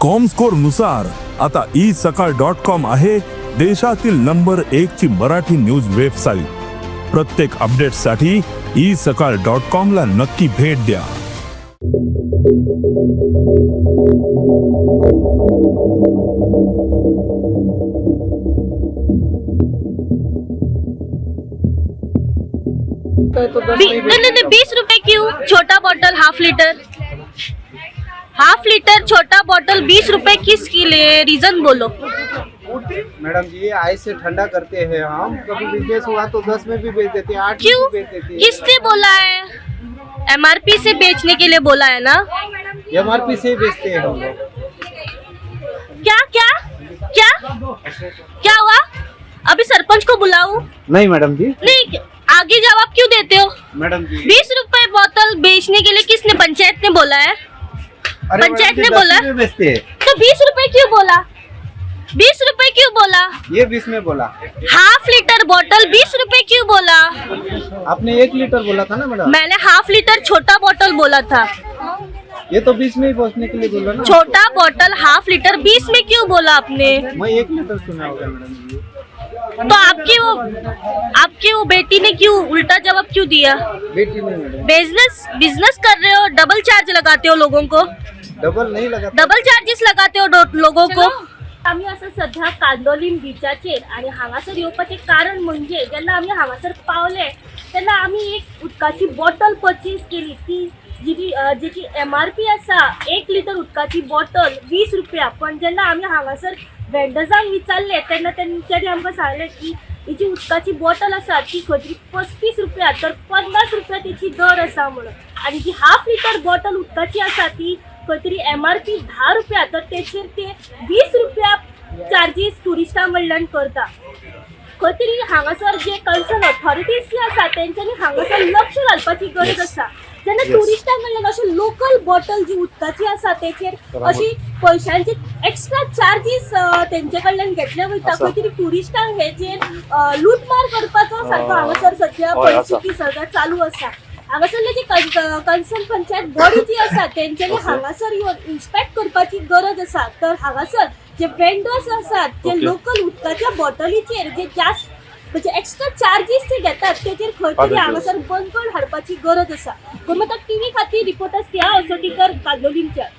Comscore नुसार आता E सकाळ डॉट कॉम आहे देशातील नंबर एक ची मराठी न्यूज वेबसाईट. प्रत्येक अपडेटसाठी ई सकाळ डॉट कॉम ला नक्की भेट द्या. नहीं नहीं नहीं, 20 रुपए क्यों? छोटा bottle half litre, half litre छोटा बॉटल 20 रुपए किसके लिए? रीजन बोलो. मैडम जी, आइस से ठंडा करते हैं हम. कभी बिजनेस हुआ तो 10 में भी बेच देते हैं, 8 में क्यों? भी बेच देते हैं. किसने बोला है? एमआरपी से बेचने के लिए बोला है ना? एमआरपी से ही बेचते हैं हम लोग. क्या क्या क्या क्या हुआ? अभी सरपंच को बुलाऊं? नहीं मैडम जी. नहीं, आगे जवाब क्यों देते हो? मैडम जी. 20 रुपए बोतल बेचने के लिए किसने, पंचायत ने बोला है? अरे पंचायत मैडम जी, ने 10 बोला? में बेचते हैं. तो 20 रुपए क्यों बोला? 20 रुपए क्यों बोला? ये 20 में बोला. हाफ लीटर बोतल 20 रुपए क्यों बोला? आपने 1 लीटर बोला था ना मैडम. मैंने हाफ लीटर छोटा बोतल बोला था. ये तो 20 में ही पहुँचने के लिए बोला ना. छोटा बोतल हाफ लीटर 20 में क्यों बोला आपने? मैं 1 लीटर सुना होगा मैडम जी. तो आपकी वो बेटी ने क्यों उल्टा जवाब क्यों दिया? बेटी नहीं मैडम. बिजनेस बिजनेस कर रहे हो, डबल चार्ज लगाते हो लोगों को. डबल नहीं लगा. डबल चार्जेस लगाते हो लोगों को. आमी आसा सध्या कांदोलीम बिचाचेर आनी हांगासर येवपाचें कारण म्हणजे जेन्ना आमी हांगासर पावले तेन्ना आमी एक उदकाची बॉटल पर्चेस केली. ती जी जेची एम आर पी आसा 1 लिटर उदकाची बॉटल 20 रुपया, पण जेन्ना आमी हांगासर वेंडर्सांक विचारलें तेन्ना तेंच्यांनी आमकां सांगलें की ही जी उदकाची बॉटल आसा ती खंय तरी 35 रुपया तर 50 रुपया तेची दर आसा म्हणून, आनी जी हाफ लिटर बॉटल उदकाची आसा ती खंय तरी एम आर पी 10 रुपया तर तेचेर ते 20 रुपया चार्जीस ट्युरिस्टां कडल्यान करता. खंय तरी हांगासर जे कन्सर्न ऑथॉरिटीज जे आसा तेंच्यांनी हांगासर लक्ष घालपाची गरज आसा. जेन्ना ट्युरिस्टां कडल्यान अशें लोकल बॉटल जी उदकाची आसा तेचेर अशी पयशांची एक्स्ट्रा चार्जीस तेंचे कडल्यान घेतले वयता, खंय तरी ट्युरिस्टांक हेचेर लुटमार करपाचो सारको हांगासर सद्या परिस्थिती सद्या चालू आसा. हांगासरले जे कन्सर्न पंचायत बॉडी जी आसा तेंच्यांनी हांगासर येवन इन्स्पेक्ट करपाची गरज आसा. तर हांगासर जे वेंडर्स आसात जे लोकल उदकाच्या बॉटलीचेर जे जास्त म्हणजे एक्स्ट्रा चार्जीस जे घेतात तेचेर खंय तरी हांगासर बंदखण हाडपाची गरज आसा. गोमंतक टीव्ही खातीर रिपोर्टर सिया असोटीकर, कांदोलीमच्यान.